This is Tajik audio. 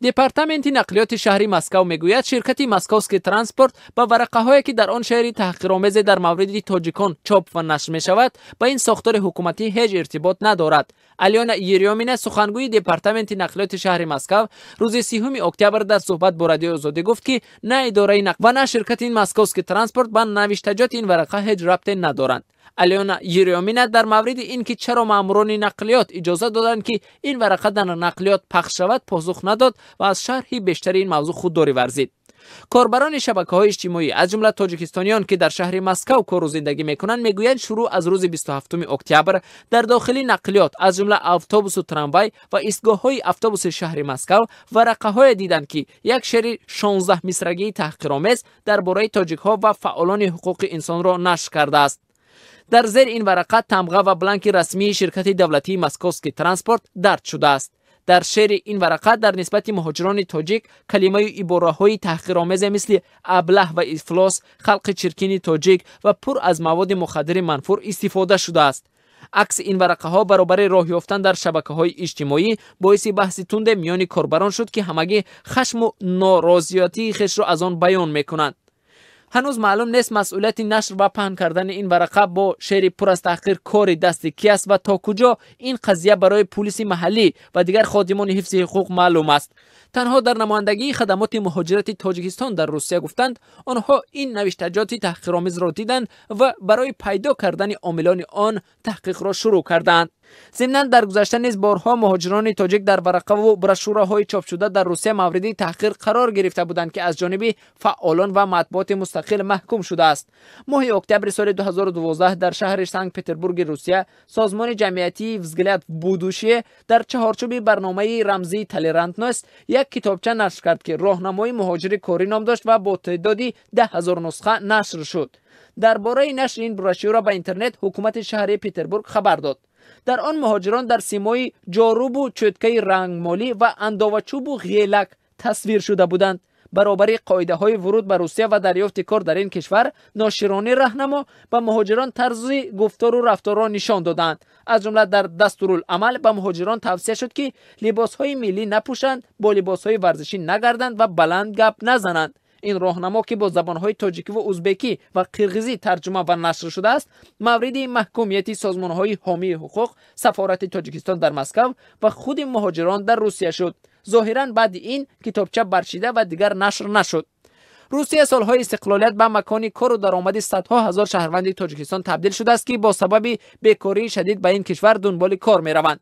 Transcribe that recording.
Департаменти нақлиёти шаҳри Москав мегӯяд, ширкати «Московский транспорт» ба варақаҳое, ки дар он шеъри таҳқиромезе дар мавриди тоҷикон чоп ва нашр мешавад, ба ин сохтори ҳукуматӣ ҳеҷ иртибот надорад. Алёна Ерёмина, сухангӯи департаменти нақлиёти шаҳри Москав, рӯзи 30 октябр дар суҳбат бо Радиои Озодӣ гуфт, ки на идораи нақл ва на ширкати «Московский транспорт» ба навиштаҷоти ин варақа ҳеҷ рабте надоранд. Алёна Ерёмина дар мавриди ин ки чаро маъмурони нақлиёт иҷоза доданд, ки ин варақа дар нақлиёт пахш шавад, посух надод ва аз шарҳи бештари ин мавзӯъ худдорӣ варзид. Корбарони шабакаҳои иҷтимоӣ, аз ҷумла тоҷикистониён, ки дар шаҳри Москав кору зиндагӣ мекунанд, мегӯянд, шурӯъ аз рӯзи 27 октябр дар дохили нақлиёт, аз ҷумла автобусу трамвай ва истгоҳҳои автобуси шаҳри Москав, варақаҳое диданд, ки як шеъри 16 мисрагии таҳқиромез дар бораи тоҷикҳо ва фаъолони ҳуқуқи инсонро нашр кардааст. Дар зери ин варақа тамға ва бланки расмии ширкати давлатии «Московский транспорт» дарҷ шудааст. Дар шеъри ин варақа дар нисбати муҳоҷирони тоҷик калимаю ибораҳои таҳқиромезе мисли аблаҳ ва ифлос, халқи чиркини тоҷик ва пур аз маводи мухаддири манфур истифода шудааст. Акси ин варақаҳо баробари роҳ ёфтан дар шабакаҳои иҷтимоӣ боиси баҳси тунде миёни корбарон шуд, ки ҳамагӣ хашму норозиятии хешро аз он баён мекунанд. Ҳанӯз маълум нест, масъулияти нашр ва паҳн кардани ин варақа бо шеъри пур аз таҳқир кори дасти ки аст ва то куҷо ин қазия барои пулиси маҳаллӣ ва дигар ходимони ҳифзи ҳуқуқ маълум аст. Танҳо дар намояндагии хадамоти муҳоҷирати Тоҷикистон дар Русия гуфтанд, онҳо ин навиштаҷоти таҳқиромезро диданд ва барои пайдо кардани омилони он таҳқиқро шурӯъ кардаанд. Зимнан, дар гузашта низ борҳо муҳоҷирони тоҷик дар варақаву брошюраҳои чопшуда дар Русия мавриди таҳқир қарор гирифта буданд, ки аз ҷониби фаъолон ва матбуоти мустақил маҳкум шудааст. Моҳи октябри соли 2012 дар шаҳри Санкт Петербурги Русия созмони ҷамъиятии «Взгляд в будущее» дар чаҳорчӯби барномаи рамзии толерантност як китобча нашр кард, ки «Роҳнамои муҳоҷири корӣ» ном дошт ва бо теъдоди 10 000 нусха нашр шуд. Дар бораи нашри ин брошюра ба интернет ҳукумати шаҳри Петербург хабар дод. Дар он муҳоҷирон дар симои ҷорубу чӯткаи рангмолӣ ва андовачӯбу ғелак тасвир шуда буданд. Баробари қоидаҳои вуруд ба Русия ва дарёфти кор дар ин кишвар, ноширони раҳнамо ба муҳоҷирон тарзи гуфтору рафторро нишон доданд. Аз ҷумла, дар дастуруламал ба муҳоҷирон тавсия шуд, ки либосҳои миллӣ напӯшанд, бо либосҳои варзишӣ нагарданд ва баланд гап назананд. Ин роҳнамо, ки бо забонҳои тоҷикиву узбекӣ ва қирғизӣ тарҷума ва нашр шудааст, мавриди маҳкумияти созмонҳои ҳомии ҳуқуқ, сафорати Тоҷикистон дар Москав ва худи муҳоҷирон дар Русия шуд. Зоҳиран, баъди ин китобча барчида ва дигар нашр нашуд. Русия солҳои истиқлолият ба макони кору даромади садҳо ҳазор шаҳрванди Тоҷикистон табдил шудааст, ки бо сабаби бекории шадид ба ин кишвар дунболи кор мераванд.